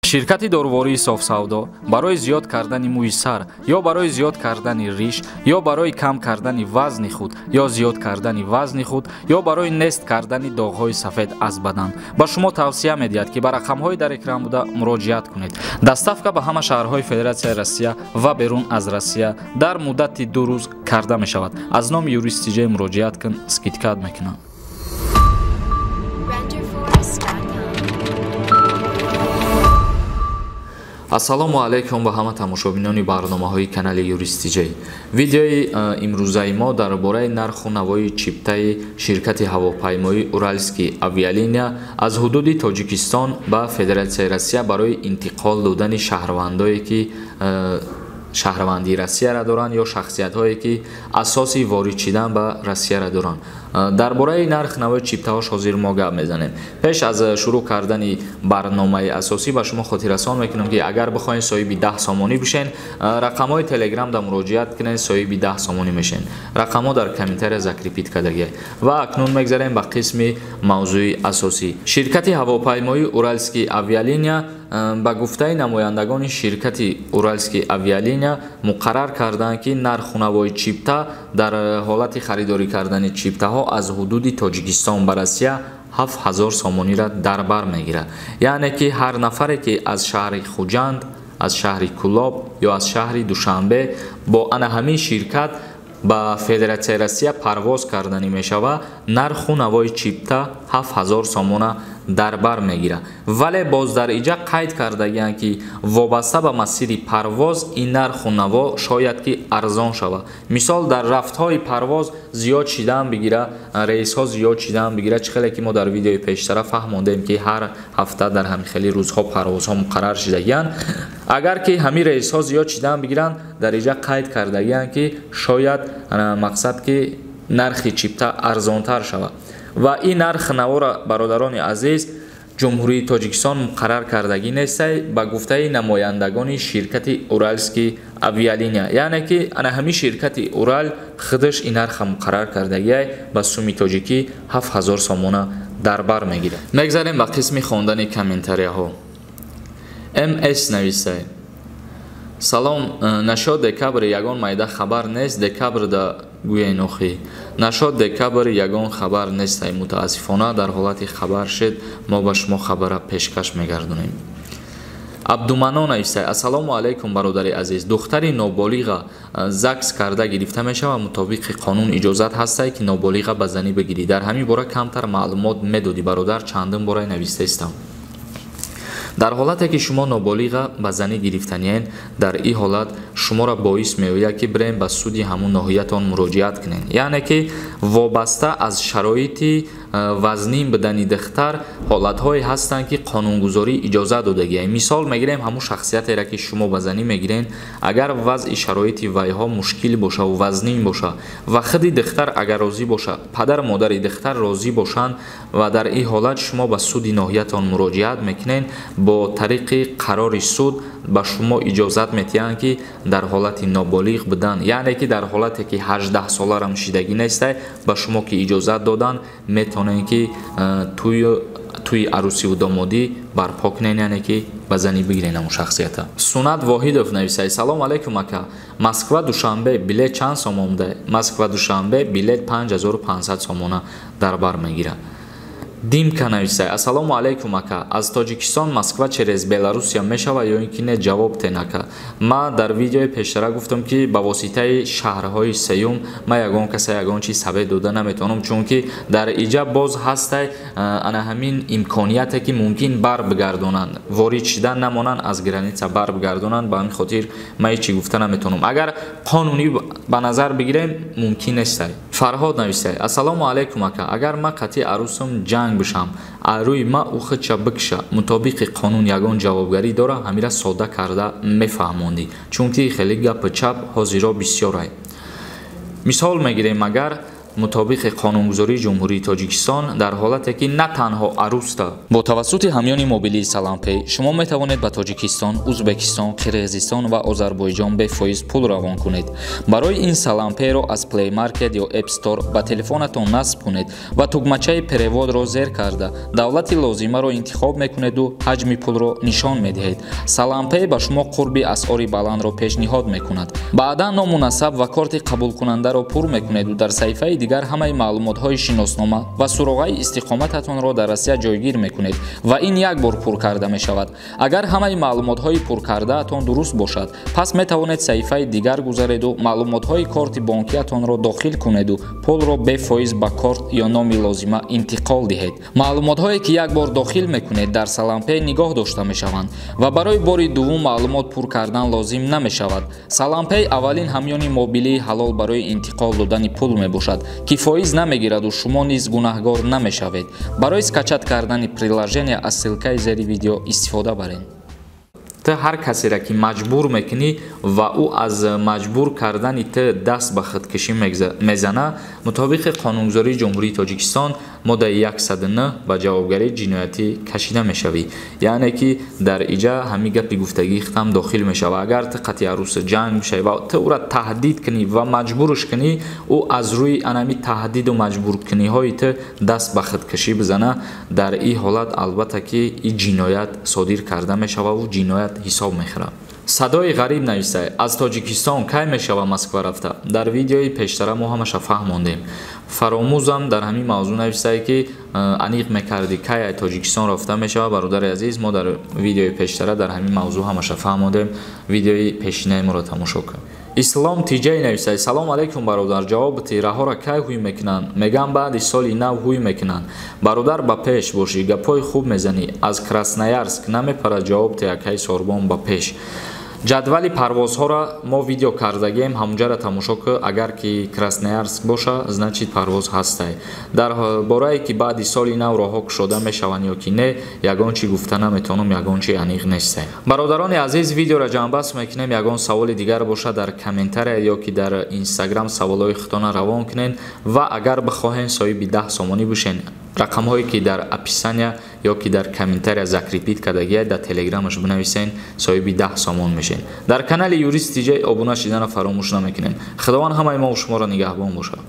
Ширкати дорувории Софсавдо барои зиёд кардани мӯи сар ё барои зиёд кардани риш ё барои кам кардани вазни худ ё зиёд кардани вазни худ ё барои нест кардани доғҳои сафед аз бадан ба шумо тавсия медиҳад, ки ба рақамҳои дар экран буда муроҷиат кунед. Доставка ба ҳама шаҳрҳои Федератсияи Россия ва берун аз Россия дар муддати 2 рӯз карда мешавад. Аз номи Юрист ТЖ муроҷиат кун, скидкат мекунанд. Ассалому алайкум ба ҳама тамошобинони барномаҳои канали Юрист ТЖ. Видеои имрӯзаи мо дар бораи нарху навои чиптаи ширкати ҳавопаймоии Уральский авиалиния аз ҳудуди Тоҷикистон ба Федератсияи Россия барои интиқол додани шаҳрвандое ки шаҳрвандии Россияро доранд ё шахсиятҳое ки асоси ворид шидан ба Россияро доранд. Дар бораи нарх навои чиптаҳош ҳозир мо гап мезанем. Пеш аз шурӯъ кардани барномаи асосӣ ба шумо хотиррасон мекунам, ки агар бихоҳед соҳиби 10 сомонӣ бишен, рақамҳои Телеграм да муроҷиат кунед, соҳиби 10 сомонӣ мешен. Рақамҳо дар комментария закрепит кардагия. Ва акнун мегзарем ба қисми мавзӯи асосӣ. Ширкати ҳавопаймоии Уральский авиалиния ба гуфтаи намояндагони ширкати Уральский авиалиния муқаррар карданд, ки нарху навои чипта дар ҳолати харидорӣ кардани чиптаҳо аз ҳудуди Тоҷикистон ба Россия 7000 сомониро дар бар мегирад. Яъне ки ҳар нафаре ки аз шаҳри Хуҷанд, аз шаҳри Кулоб ё аз шаҳри Душанбе бо ана ҳамин ширкат ба Федератсияи Россия парвоз карданӣ мешавад, нарху навои чипта 7000 сомона дар бар мегирад. Вале боз дар иҷа қайд кардагианд, ки вобаста ба масири парвоз ин нарху наво шояд ки арзон шавад. Мисол, дар рафтҳои парвоз зиёд шидан бигира, рейсҳо зиёд шидан бигира, чӣ хеле ки мо дар видеои пештара фаҳмондем, ки ҳар ҳафта дар ҳамин хели рӯзҳо парвозҳо муқаррар шидагианд. Агар ки ҳамин рейсҳо зиёд шидан бигиранд, дар иҷа қайд кардагианд, ки шояд мақсад ки нархи чипта арзонтар шавад. Ва ин нарх навора, бародарони азиз, Ҷумҳурии Тоҷикистон муқаррар кардагӣ нестай ба гуфтаи намояндагони ширкати Уральский авиалиния. Яъне ки ана ҳамин ширкати Урал худаш ин нарха муқаррар кардагиай ба суми тоҷикӣ 7000 сомона дар бар мегирад. Мегзарем ба қисми хондани комментарияҳо. МС нависай: Салом, нашод декабр ягон майда хабар нест, декабрда гӯяй нохӣ. Нашод декабр ягон хабар нестай, мутаассифона дар ҳолати хабар шед мо ба шумо хабара пешкаш мегардонем. Абдумано навистай: Ассалому алайкум, бародари азиз. Духтари ноболиға закс карда гирифта мешавад, мутобиқи қонун иҷозат ҳастай ки ноболиға ба занӣ бигирӣ. Дар ҳамин бора камтар маълумот медодӣ, бародар, чандин бора навистаистам. Дар ҳолате ки шумо ноболиға ба занӣ гирифтаниен, дар ин ҳолат шуморо боис меояд, ки бирем ба суди ҳамун ноҳиятон муроҷиат кунед. Яъне ки вобаста аз шароити вазнин будани духтар ҳолатҳое ҳастанд, ки қонунгузорӣ иҷозат додагианд. Мисол мегирем ҳамун шахсиятеро, ки шумо ба занӣ мегирен, агар вазъи шароити вайҳо мушкил боша ва вазнин боша ва худи духтар агар розӣ боша, падару модари духтар розӣ бошанд, ва дар ин ҳолат шумо ба суди ноҳиятон муроҷиат мекунед, бо тариқи қарори суд ба шумо иҷозат медиҳанд, ки дар ҳолати ноболиғ будан, яъне ки дар ҳолате ки 18 соларам шидагӣ нестай, ба шумо ки иҷозат доданд, метавонед ки тӯи арӯсиву домодӣ барпо кунед, яъне ки ба занӣ бигиред ҳамон шахсията. Сунат Воҳидов нависай: Салом алайкум, ака. Москва Душанбе билет чанд сомон буда? Москва Душанбе билет 5500 сомона дар бар мегирад. Димка нависай: Ассалому алайкум, ака. Аз Тоҷикистон Москва через Беларусия мешавад ё ин ки не? Ҷавоб тен, ака. Ма дар видеои пештара гуфтам, ки ба воситаи шаҳрҳои сеюм ма ягон каса ягон чиз савет дода наметавонам, чунки дар иҷа боз ҳастай ана ҳамин имконияте, ки мумкин бар бигардонанд, ворид шидан намонанд, аз граница бар бигардонанд. Ба ҳамин хотир ма ҳеҷ чӣ гуфта наметавонам. Агар қонунӣ ба назар бигирем, мумкин нестай. Фарҳод нависай: Ассалому алайкум, ака. Агар ма қатъи арӯсам ҷанг бишам, арӯи ма ӯ худша бикша, мутобиқи қонун ягон ҷавобгарӣ дора? Ҳамира сода карда мефаҳмондӣ, чунки хеле гапи чап ҳозиро бисёрай. Мисол мегирем, агар Мутобиқи қонунгузории Ҷумҳурии Тоҷикистон, дар ҳолате ки на танҳо арӯста бо тавассути ҳамёни мобилии Салампей шумо метавонед ба Тоҷикистон, Узбекистон, Қирғизистон ва Озарбойҷон бефоиз пул равон кунед. Барои ин Салампейро аз Play Market ё App Store ба телефонатон насб кунед ва тугмачаи переводро зер карда давлати лозимаро интихоб мекунеду ҳаҷми пулро нишон медиҳед. Салампей ба шумо қурби асъори баландро пешниҳод мекунад. Баъдан ному насаб ва корти қабулкунандаро пур мекунеду дар саҳифаи дигар ҳамаи маълумотҳои шиноснома ва суроғаи истиқомататонро дар Россия ҷойгир мекунед ва ин як бор пур карда мешавад. Агар ҳамаи маълумотҳои пуркардаатон дуруст бошад, пас метавонед саҳифаи дигар гузареду маълумотҳои корти бонкиатонро дохил кунеду пулро бефоиз ба корт ё номи лозима интиқол диҳед. Маълумотҳое ки як бор дохил мекунед, дар Салампей нигоҳ дошта мешаванд ва барои бори дуввум маълумот пур кардан лозим намешавад. Салампей аввалин ҳамёни мобилии ҳалол барои интиқол додани пул мебошад, ки фоиз намегираду шумо низ гунаҳгор намешавед. Барои скачать кардани приложения аз ссылкаи зери видео истифода баред. Ту ҳар касеро ки маҷбур мекунӣ ва ӯ аз маҷбур кардани ту даст ба худкушӣ мезана, мутобиқи қонунгузории Ҷумҳурии Тоҷикистон моддаи 109 ба ҷавобгарии ҷиноятӣ кашида мешавӣ. Яъне ки дар иҷа ҳамин гапи гуфтагии худам дохил мешава. Агар ту қатъи арӯса ҷанг бишавӣ ва ту ӯра таҳдид кунӣ ва маҷбурш кунӣ, ӯ аз рӯи анами таҳдиду маҷбуркуниҳои ту даст ба худкушӣ бизана, дар ин ҳолат албатта ки ин ҷиноят содир карда мешававу ҷиноят ҳисоб мехӯрад. Садои ғариб нависай: аз Тоҷикистон кай мешава Москва рафта? Дар видеои пештара мо ҳамаша фаҳмондем. Фаромӯзам дар ҳамин мавзӯъ нависай, ки аниқ мекардӣ кай аз Тоҷикистон рафта мешава. Бародари азиз, мо дар видеои пештара дар ҳамин мавзӯъ ҳамаша фаҳмондем. Видеои пешинаи моро тамошо кун. Ислом Тиҷай нависай: салом алейкум бародар, ҷавоби тираҳоро кай ҳуй мекунанд? Мегам баъди соли нав ҳуй мекунанд. Бародар, ба пеш бошӣ, гапҳои хуб мезанӣ. Аз Красноярск намепарад ҷавоб тиякаи сорбон, ба пеш. Ҷадвали парвозҳоро мо видео кардагием, ҳамунҷаро тамошо кӯ. Агар ки Красноярск боша, значит парвоз ҳастай. Дар борае ки баъди соли нав роҳҳо кушода мешаванд ё ки не, ягон чӣ гуфта наметавонам, ягон чи аниқ нестай. Бародарони азиз, видеоро ҷамъбаст мекунем. Ягон саволи дигар боша, дар комментария ё ки дар инстаграм саволҳои худтона равон кунед ва агар бихоҳен соҳиби 10 сомонӣ бошен, рақамҳое ки дар описания ё ки дар комментария закрепить кардагия, дар телеграмаш бинависен, соҳиби 10 сомон мешен. Дар канали Юрист Тиҷай обуна шиданро фаромӯш намекунем. Худованд ҳамаи мо шуморо нигаҳбон бошад.